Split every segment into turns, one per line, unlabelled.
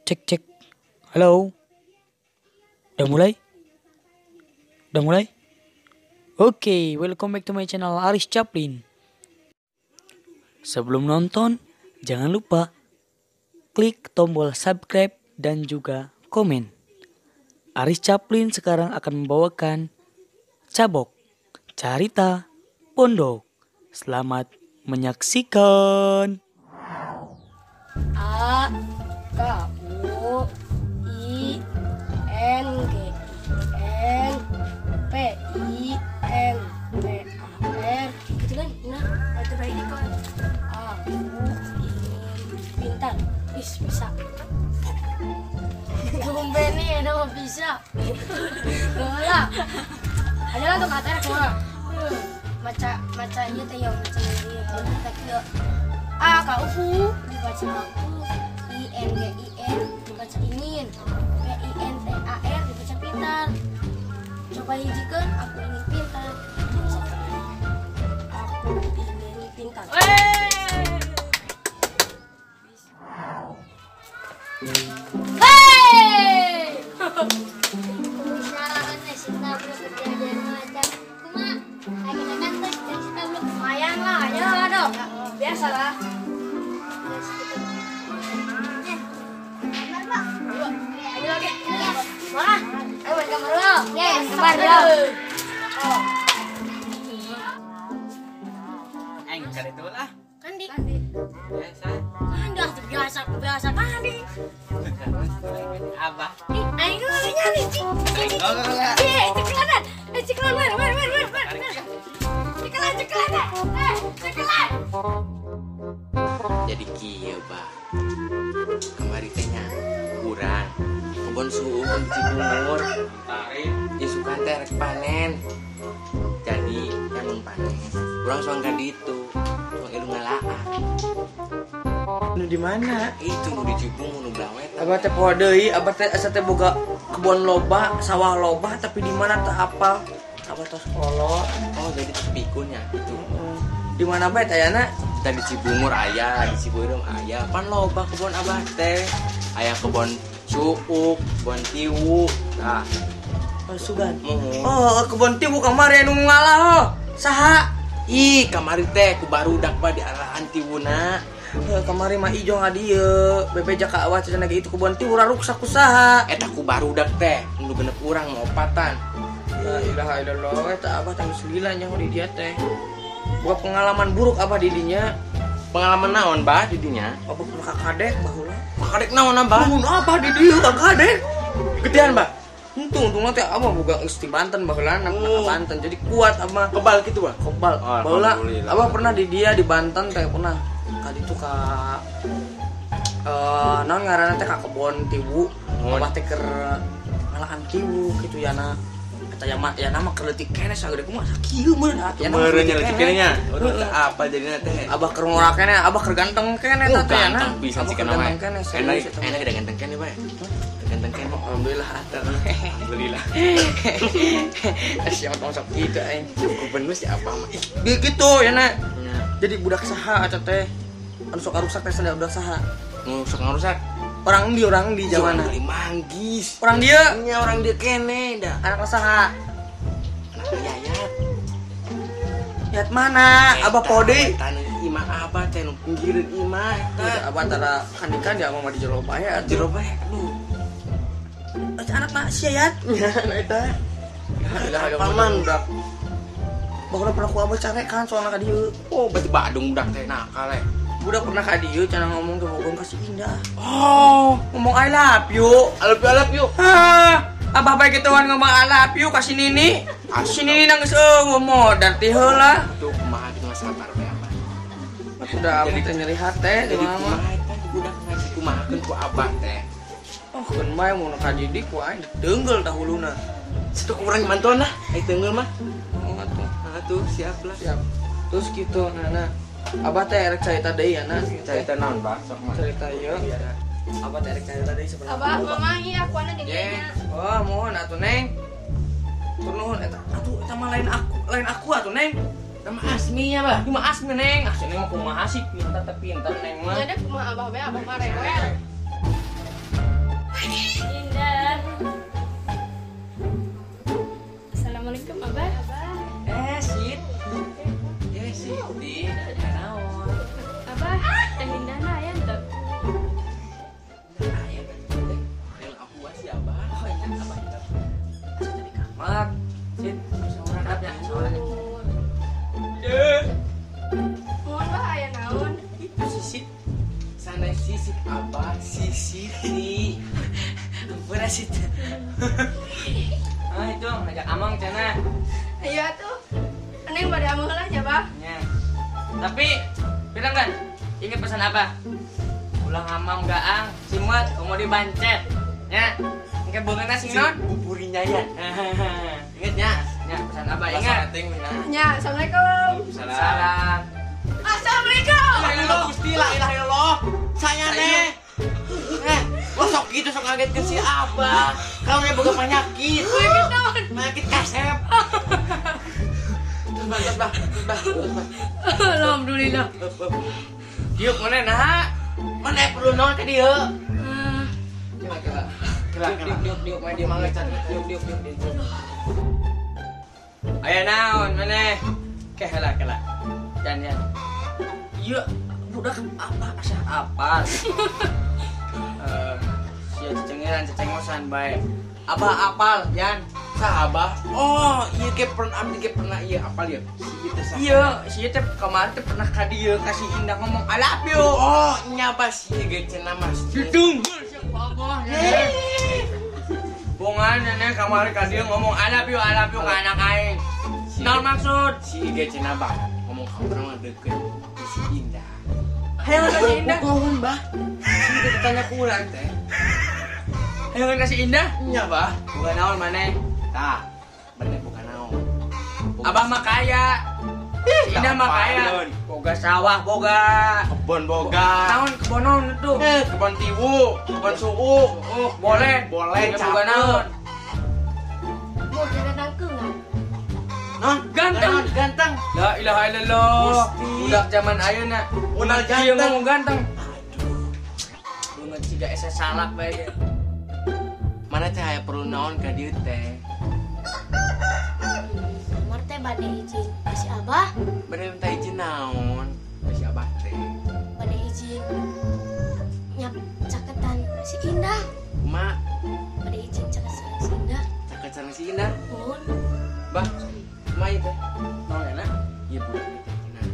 Cek cek. Halo. Udah mulai? Udah mulai? Oke, welcome back to my channel Aris Chaplin. Sebelum nonton, jangan lupa klik tombol subscribe dan juga komen. Aris Chaplin sekarang akan membawakan Cabok Carita Pondok. Selamat menyaksikan.
A K U I N G I N P I N T A R gitu kan? Nah, itu baik kan. Aku ingin pintar. Wis bisa. Tumben nih ada mau bisa. Lah. Ada lah tuh katanya kumaha. Maca maca ieu teh ya maca ieu teh. A K U dibaca aku, I N G I N dibaca ingin, P I N T A R dibaca pintar. Coba hijikeun aku ingin pintar. Aku ingin pintar.
Hey!
Lumayan lah, ayo dong. Biasa lah. Ayo lagi. Mana? Ayo main kamar lo.
Ya, kamar lo.
Aing cari itu lah.
Kandi.
Biasa.
Kandi biasa biasa kandi.
Abah.
Aing nyari cik. Cik, ceklanan. Ceklan, wer wer wer wer wer. Ceklan, ceklan. Ceklan.
Jadi kieu, Bah. Kamari teh nya urang kebon suuh di Cibungur. Ya suka teh rek panen. Jadi emang panen. Urang soang ka ditu, soang ilu ngalaan.
Nu di mana?
Itu nu di Cibungur nu belah wetan.
Abah teh poho deui, abah teh asa teh boga kebon loba, sawah loba tapi di mana teu apal. Abah tos kolot.
Oh, jadi tos pikunnya gitu.
Di mana bae tayana?
Tadi Cibungur aya, di Cibeureum aya. Pan loba kebon abah teh. Aya kebon suuk, kebon tiwu. Nah,
oh, sugan.
Muhun.
Oh, kebon tiwu kamari anu ngalah ho. Saha?
Ih, kamari teh ku barudak bah di arahan tiwuna.
Heuh, kamari mah ijo ngadieu. Bebeja ka awah cenah ge itu kebon tiwu raruksak ku saha.
Eta ku barudak teh, nu genep urang mau opatan.
La ilaha illallah, eta abah teh geus lila nyaho di dia teh. Boga pengalaman buruk abah di dinya.
Pengalaman naon bah di dinya?
Abah pernah kakadek baheula.
Kakadek naon abah?
Mun abah di dieu kakadek.
Gedean bah.
Untung untungna teh abah boga geus di Banten baheula, ka Banten. Jadi kuat abah.
Kebal kitu bah.
Kebal. Baheula abah pernah di dia di Banten teh pernah. Ka ditu ka naon ngaranna teh ka kebon tiwu. Abah teh keur ngalaan tiwu kitu yana. Eta ya mah ya nama keur leutik keneh sagede kumaha sakieu meureun atuh.
Meureun nya leutik keneh nya. Urang teh apa jadina teh?
Abah keur ngora keneh, abah keur ganteng keneh eta teh yana.
Ganteng pisan sih kana mah.
Enak
enak da ganteng keneh bae. Ganteng keneh.
Alhamdulillah atuh.
Alhamdulillah.
Siapa tong sok kitu aing.
Cukup bener si abah mah.
Ih, gitu ya na. Jadi budak saha eta teh? Anu sok ngarusak teh sendal budak saha?
Nu sok ngarusak?
Orang di jamana?
Manggis.
Orang dia?
Nya orang dia kene dah.
Anak saha?
Anak Yayat.
Yayat mana? Abah pode.
Tanah imah abah teh nu pinggireun imah eta.
Abah antara kandikan dia mah di jero bae atuh.
Jero bae. Aduh.
Eta anak mah si Yayat.
Nya eta.
Paman budak. Baheula pernah ku abah carekan soalna ka dieu.
Oh, berarti Badung budak teh nakal eh.
Budak pernah ka dieu cenah ngomong ke Bogor ka si Indah.
Oh,
ngomong I love you.
I love you, I love you.
Hah, abah bae gituan ngomong I love you ka si Nini. Si Nini nangis eueuh modar ti heula.
Tuh kumaha kitu mah sabar bae abah.
Udah abah teh nyeri hate
jadi kumaha eta budak ngaji kumahakeun ku abah teh.
Oh, keun bae mun ka didik ku aing teunggel dahuluna.
Situ kurang mantuan lah, ai teunggel mah.
Oh, atuh.
Atuh siap lah.
Siap. Terus kitu nana. Abah teh erek carita deui ya na.
Carita naon bah? Sok mah.
Carita ieu. Abah teh erek carita deui sebenarnya.
Abah, mama ieu aku ana jeung nya.
Oh, mohon atuh Neng. Tur nuhun eta. Atuh eta mah lain aku atuh Neng.
Sama Asmi ya, Bah.
Ieu mah Asmi Neng. Asmi Neng mah kumaha sih pintar teh pintar Neng mah.
Nya kumaha abah bae, abah mah rewel.
Indah. Assalamualaikum Abah.
Sit. Siti. Naon?
Abah, Teh Indah na aya teu?
Aya teh. Yang aku sih Abah. Oh, iya Abah. Asa di kamar. Sit, saurang ya, saurang.
Mohon Bah aya naon?
Itu sisit. Sana sisit Abah, si Siti. Ampura sit. Ah itu ngajak amang cenah.
Iya tuh. Neng bade amang heula nya, Bah.
Nya. Tapi bilang kan, ingat pesan apa? Ulang amang gaang, simet komo dibancet. Nya. Engke beungeutna sing naon?
Buburinya ya. Ingat nya.
Nya pesan apa ingat?
Nya, Assalamualaikum.
Salam.
Assalamualaikum.
La ilaha Gusti, la ilaha illallah. Saya neh. Lo sok gitu sok ngagetkeun si Abah. Kalau nya boga penyakit. Penyakit kasep. Terus bah, terus bah.
Alhamdulillah.
Diuk mana nah?
Mana perlu naon tadi dieu?
Coba coba. Diuk diuk main diuk mangga can. Diuk diuk diuk. Aya naon maneh? Keh heula kela. Jan jan. Ieu budak apa asa apal. Sia cecengeran cecengosan bae. Abah apal Jan.
Sah Abah? Oh, iya ge pernah abdi ge pernah iya apal ya. Si ieu teh sah.
Iya, si ieu teh kemarin teh pernah ka dieu ka si Indah ngomong I love you.
Oh, nya bah si ieu ge cenah mah.
Ditunggu sia ku Abah. Bongan nenek kamari ka dieu ngomong I love you ka anak aing. Naon maksud?
Si ieu ge cenah bah ngomong ka urang mah deukeut si Indah.
Hayang ka si Indah.
Bohong bah. Si ieu tanya ku urang teh.
Hayang ka si Indah?
Nya bah.
Bukan naon maneh.
Tah, bener bukan naon.
Abah mah kaya. Si Indah mah kaya. Boga sawah, boga
kebon boga.
Naon kebon naon itu?
Kebon tiwu, kebon suuk.
Boleh,
boleh
boga naon.
Boga gantengkeun.
Non,
ganteng,
ganteng.
La ilaha illallah. Budak zaman ayeuna.
Budak ganteng.
Ngomong ganteng. Aduh. Beungeut siga ese salak bae ge.
Mana teh aya perlu naon ka dieu teh?
Kamar teh bade izin ka si Abah.
Bade minta izin naon ka si Abah teh?
Bade izin nyap caketan si Indah.
Kumaha?
Bade izin caket sareng si Indah.
Caket sareng si Indah?
Muhun.
Bah, kumaha ieu teh?
Naon enak?
Ieu budak teh cenah.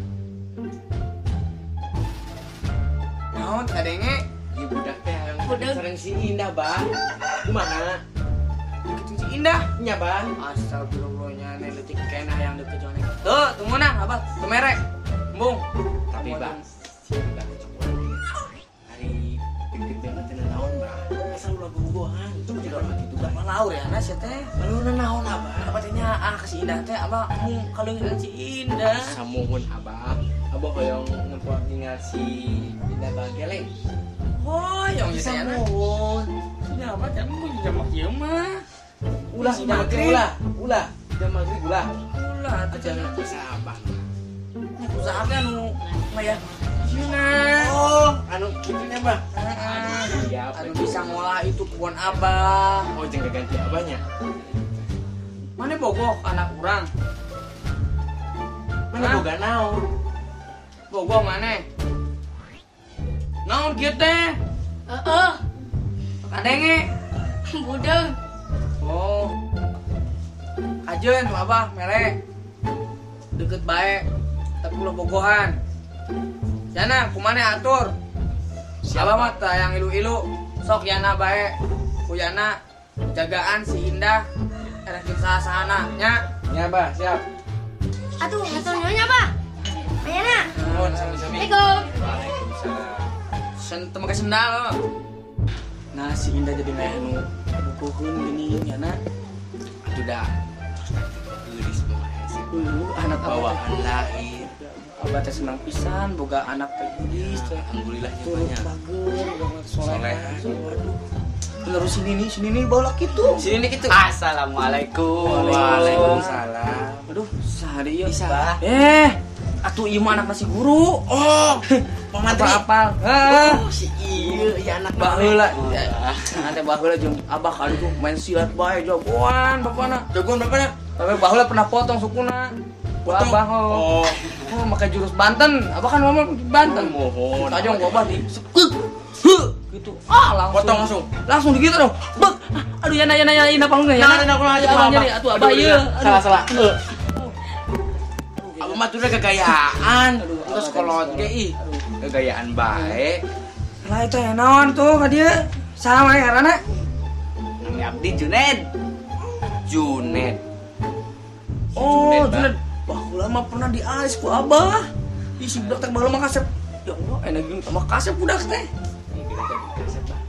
Naon kadenge?
Ieu budak teh hayang caket sareng si Indah, Bah. Kumaha?
Deketin si Indah?
Nya, Bah.
Astagfirullah nya leutik keneh hayang deket jeung aneh. Tuh, tunggu nah, Abah. Teu merek. Embung.
Tapi, Bah, si Indah hari deket banget teh naon, Bah. Asal ulah bobogohan. Tidak mah kitu, Bah.
Malaur ya, sia teh.
Malaurna naon, Abah?
Abah teh nyaah ka si Indah teh, Abah mung kaleungitan si Indah.
Samuhun, Abah. Abah hoyong nempo ningal si Indah bagele.
Hoyong ieu teh.
Samuhun.
Ya, Abah teh mung jam kieu mah.
Ulah
Si
jam
maghrib.
Ulah, ulah. Jam maghrib ulah.
Ulah atuh
jangan usaha Abah.
Nya usaha teh anu mah ya. Ieu
Oh, anu kitu nya, Bah.
Heeh. Anu bisa ngolah itu kebon Abah.
Oh, jeung ganti Abahnya.
Mana bogoh anak urang?
Mana boga naon?
Bogoh maneh? Naon kieu teh?
Heeh.
Kadenge.
Budeung.
Oh. Kajeun ku Abah mere. Deket bae. Tapi ulah bogohan. Jana kumane atur. Abah mah tah yang ilu-ilu. Sok yana bae. Ku yana jagaan si Indah. Erek jeung saha-sahana nya.
Nya, Bah, siap.
Atuh, hatur nuhun nya, Bah. Ayana.
Nuhun sami-sami.
Assalamualaikum.
Waalaikumsalam.
Sen teu make sendal. Nah, si Indah jadi meh anu bogoheun geuning yana.
Atuh dah. Terus teh geulis mah hese.
Anak
bawaan lahir.
Abah teh senang pisan boga anak teh geulis teh.
Alhamdulillah nya
Turut
banyak.
bager, banget soleh.
Soleh.
Aduh. Penerus sini nih bawa kitu.
Sini nih kitu.
Assalamualaikum. Waalaikumsalam.
Aduh, sehari ieu.
Bisa, Bah.
Atuh ieu mah anak nasi guru.
Oh, Pak Mantri.
Apa apal? Heeh.
Oh, si Kieu ieu anak
baheula. Nanti baheula jeung abah kali tuh main silat bae jagoan bapana.
Jagoan bapana.
Tapi baheula pernah potong sukuna. Potong abah oh. Oh, make jurus Banten. Abah kan ngomong Banten.
Mohon.
Tajong gua abah di heuh gitu. Ah, langsung.
Potong langsung.
Langsung digitu dong. Bek. Aduh, yana yana yana panggung ya.
Nah, nah,
atuh abah ieu.
Salah salah. Abah mah tuh gagayaan. Terus kolot ge ih. Gagayaan bae.
Lah itu ya naon tuh ka dieu? Saha maneh ngaranna?
Nami abdi Juned.
Juned.
Oh, Juned. Baheula mah pernah dialis ku abah. Ih, si budak teh baheula mah kasep. Ya Allah, enak geuning sama kasep budak teh.
Kasep, Bah.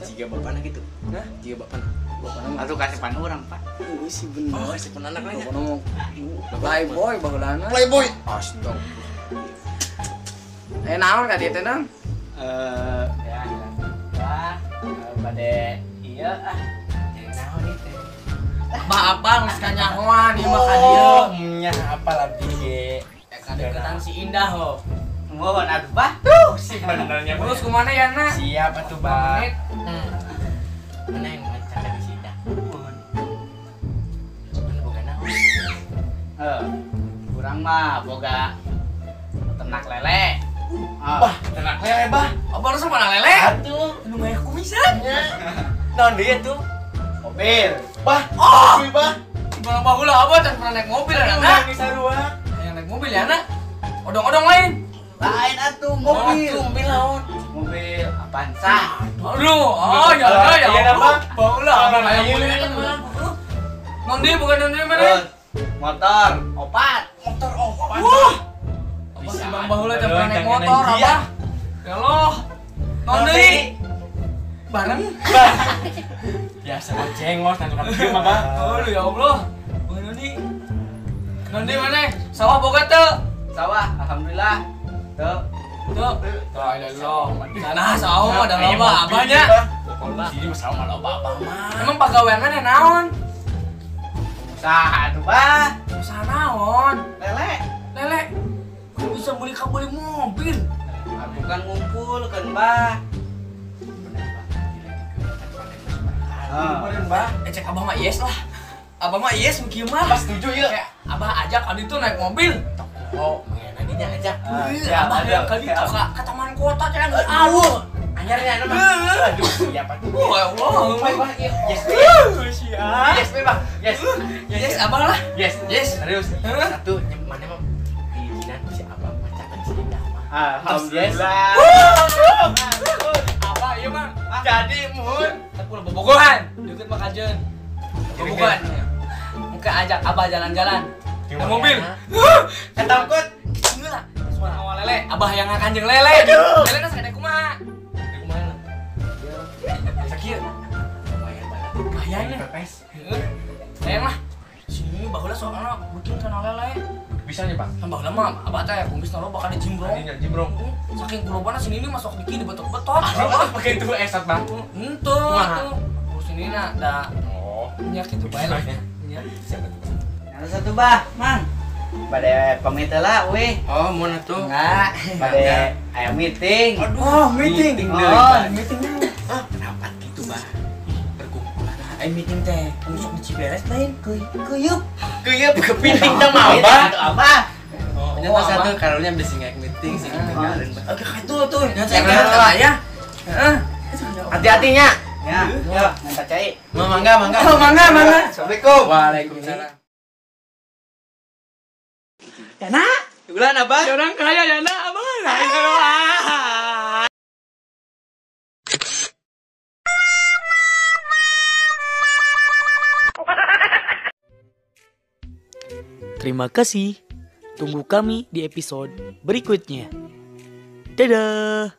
Jiga bapana gitu.
Hah?
Jiga bapana.
Bapana mah
atuh kasepan urang, Pak.
Oh, sih bener.
Oh, kasepan anak lah nya.
Bapana mah playboy baheulana.
Playboy. Astagfirullah.
Naon ka dieu teh, Nang?
Ya, Bah, bade ieu ah.
Naon ieu teh?
Bah, abang geus kanyahoan ieu mah ka dieu.
Nya apal abdi ge.
Kadeketan si Indah ho.
Mohon atuh, Bah.
Tuh, si benernya.
Terus kumaha ya, Nak?
Siap atuh, Bah. Mana yang mencatat si Indah?
Mohon.
Mana boga naon?
Urang mah boga peternak lele.
Bah, peternak lele, Bah.
Oh, baru sama lele?
Atuh,
nu mah kumisan.
Naon deui atuh?
Mobil.
Bah,
oh,
mobil, Bah.
Bang baheula abah can pernah naik mobil ya, Nak?
Sarua.
Yang naik mobil ya, Nak? Odong-odong lain.
Lain atuh mobil.
Atuh, mobil naon?
Mobil Avanza.
Aduh, oh ya ya.
Iya, Bah.
Baheula abah aya mobil eta mah. Naon deui bukan naon deui mana?
Motor opat.
Motor opat.
Wah. Bisa bang baheula can pernah naik motor abah. Ya Allah. Naon deui? Bareng.
Biasa mah cengos nang tukang kieu mah, Bah.
Aduh ya Allah. Bukan naon deui? Naon deui maneh? Sawah boga teu?
Sawah, alhamdulillah. Tuh.
Tuh. La ilaha illallah. Sana sawah mah da loba abahnya.
Sini mah sawah mah loba abah mah.
Emang pagaweanna naon?
Usaha atuh, Bah.
Usaha naon?
Lele.
Lele. Kok bisa beli kabeli mobil?
Aku kan ngumpul kan, Bah.
Kemarin, Bah.
Cek abah mah yes lah. Abah mah yes kieu mah.
Pas setuju ya.
Kayak abah ajak kali itu naik mobil.
Oh, mengenai dinya ajak.
Abah yang kali itu ke taman kota cenah geus alus.
Anyarnya anu mah. Aduh, siap atuh.
Wah, ya Allah.
Bah, yes.
Siap.
Yes, Bah. Yes.
Yes, abah lah.
Yes.
Yes.
Serius. Satu mana mah diizinan si abah macakan si Indah mah.
Alhamdulillah.
Abah ieu mah.
Jadi mun
tapi ulah bobogohan. Deukeut mah kajeun. Bobogohan. Engke ajak abah jalan-jalan. Di mobil.
Ketangkut.
Enggak. Suara awal lele, abah yang ngakanjeng lele. Lele na sagede kumaha?
Kumaha?
Sakieu.
Lumayan banget.
Lumayan ya.
Pepes.
Heeh. Sayang lah. Sini baheula soalna bikin kana lele.
Bisa nih, Pak.
Baheula mah abah teh kumisna loba kana jimbrong.
Kadinya jimbrong.
Saking kulobana sini ini masuk dikit dibetot-betot.
Abah pakai itu esat, Bang.
Henteu atuh. Sini na da.
Oh,
nya kitu bae lah. Nya.
Siapa tuh?
Nah, satu bah, Mang. Bade pamit lah weh.
Oh, mun atuh.
Enggak, bade aya meeting.
Aduh, meeting.
Oh,
meeting.
Ah, rapat gitu, Bah. Perkumpulan.
Ai meeting teh, anu sok di Ciberes lain, keuyeup.
Keuyeup kepiting teh mah, Abah.
Atuh abah.
Oh, nyata satu karunya bisi ngaek meeting sing tinggalin, Bah.
Oke, itu tuh. Nya ya. Heeh.
Hati-hatinya.
Ya, yo, minta cai.
Mangga, mangga.
Oh, mangga, mangga.
Assalamualaikum. Waalaikumsalam.
Yana,
Bulan abah.
Orang kaya Yana, abah.
Terima kasih. Tunggu kami di episode berikutnya. Dadah.